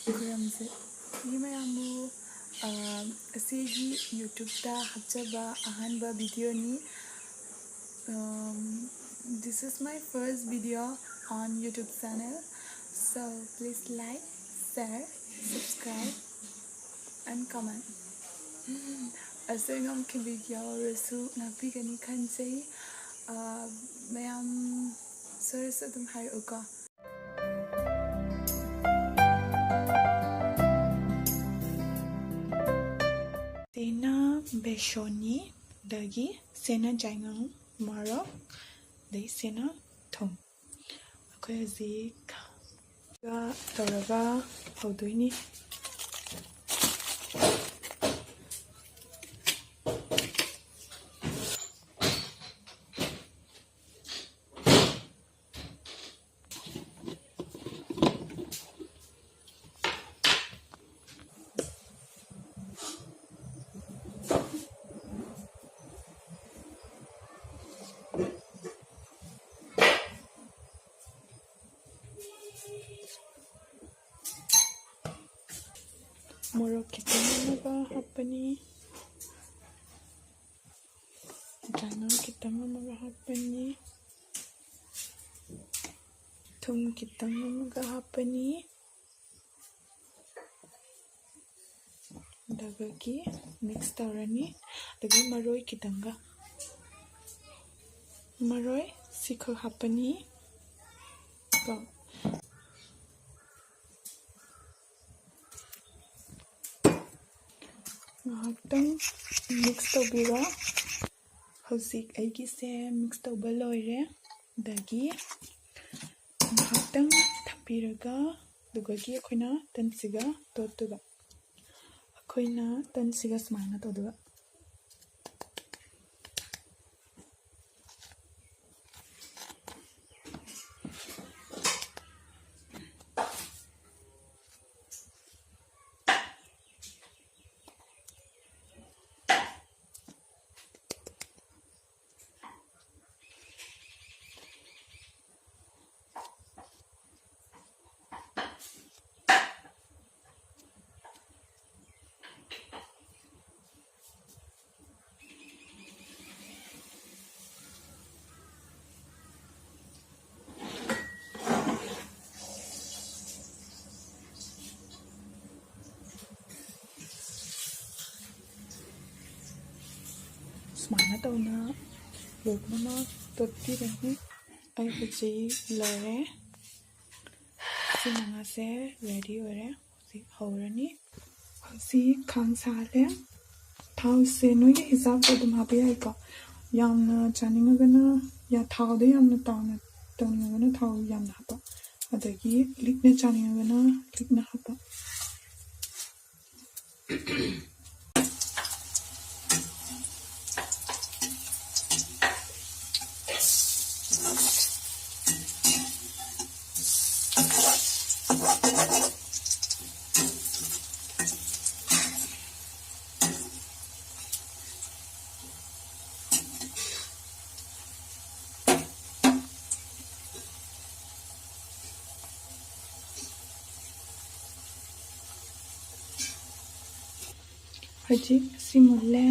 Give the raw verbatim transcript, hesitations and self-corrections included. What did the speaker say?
ꯈꯨꯔꯨꯝꯖꯔꯤ ꯃꯌꯥꯝꯕꯨ꯫ ꯑ, ꯑꯁꯤꯒꯤ YouTubeꯇ ꯍꯥꯞꯆꯕ ꯑꯍꯥꯟꯕ videoꯅꯤ꯫ Um, this is my first video on YouTube channel. So please like, share, subscribe and comment. ꯑꯁꯣꯏ ꯑꯉꯥꯝ ꯈꯤꯕꯤꯛ ꯌꯥꯎꯔꯁꯨ ꯉꯥꯛꯄꯤꯒꯅꯤ ꯈꯟꯖꯩ꯫ ꯑ, ꯃꯌꯥꯝ ꯁꯣꯏꯔꯁꯨ ꯑꯗꯨꯝ ꯍꯥꯏꯔꯛꯎꯀꯣ꯫ ꯁꯤꯅ ꯕꯦꯁꯣꯟꯅꯤ, ꯑꯗꯒꯤ ꯁꯤꯅ ꯌꯥꯏꯉꯪ, ꯃꯣꯔꯣꯛ, ꯑꯗꯩ ꯁꯤꯅ ꯊꯨꯝ꯫ ꯑꯩꯈꯣꯏ ꯍꯧꯖꯤꯛ ꯇꯧꯔꯒ ꯍꯧꯗꯣꯏꯅꯤ꯫ ꯃꯣꯔꯣꯛ ꯈꯤꯇꯪ ꯑꯃꯒ ꯍꯥꯞꯄꯅꯤ꯫ ꯌꯥꯏꯉꯪ ꯈꯤꯇꯪ ꯑꯃꯒ ꯍꯥꯞꯄꯅꯤ꯫ ꯊꯨꯝ ꯈꯤꯇꯪ ꯑꯃꯒ ꯍꯥꯞꯄꯅꯤ꯫ ꯑꯗꯨꯗꯒꯤ mix ꯇꯧꯔꯅꯤ꯫ ꯑꯗꯒꯤ ꯃꯔꯣꯏ ꯈꯤꯇꯪꯒ, ꯃꯔꯣꯏ ꯁꯤꯈꯛ ꯍꯥꯞꯄꯅꯤ꯫ ꯀꯣ꯫ ꯉꯥꯏꯍꯥꯛꯇꯪ mix ꯇꯧꯕꯤꯔꯣ꯫ ꯍꯧꯖꯤꯛ ꯑꯩꯒꯤꯁꯦ mix ꯇꯧꯕ ꯂꯣꯏꯔꯦ꯫ ꯑꯗꯒꯤ ꯉꯥꯏꯍꯥꯛꯇꯪ ꯊꯝꯕꯤꯔꯒ, ꯑꯗꯨꯗꯒꯤ ꯑꯩꯈꯣꯏꯅ ꯇꯟꯁꯤꯒ ꯇꯣꯠꯇꯣꯏꯕ꯫ ꯑꯩꯈꯣꯏꯅ ꯇꯟꯁꯤꯒ ꯁꯨꯃꯥꯏꯅ ꯇꯧꯗꯣꯏꯕ꯫ ꯁꯨꯃꯥꯏꯅ ꯇꯧꯅ ꯂꯣꯏꯅꯃꯛ ꯇꯣꯠꯄꯤꯔꯅꯤ꯫ ꯑꯩ ꯍꯧꯖꯤꯛ ꯂꯣꯏꯔꯦ꯫ ꯁꯤ ꯃꯉꯥꯁꯦ ready ꯑꯣꯏꯔꯦ꯫ ꯍꯧꯖꯤꯛ ꯍꯧꯔꯅꯤ꯫ ꯍꯧꯖꯤꯛ ꯈꯥꯡ ꯁꯥꯍꯜꯂꯦ꯫ ꯊꯥꯎꯁꯦ ꯅꯣꯏꯒꯤ ꯍꯤꯁꯥꯞꯇ ꯑꯗꯨꯝ ꯍꯥꯞꯄ ꯌꯥꯏꯀꯣ꯫ ꯌꯥꯝꯅ ꯆꯥꯅꯤꯡꯉꯒꯅ, ꯌꯥ-, ꯊꯥꯎꯗ ꯌꯥꯝꯅ ꯇꯥꯎꯅ ꯇꯧꯅꯤꯡꯉꯒꯅ ꯊꯥꯎ ꯌꯥꯝꯅ ꯍꯥꯞꯄ, ꯑꯗꯒꯤ ꯂꯤꯛꯅ ꯆꯥꯅꯤꯡꯉꯒꯅ ꯂꯤꯛꯅ ꯍꯥꯞꯄ꯫ ꯍꯧꯖꯤꯛ ꯁꯤ ꯃꯨꯜꯂꯦ꯫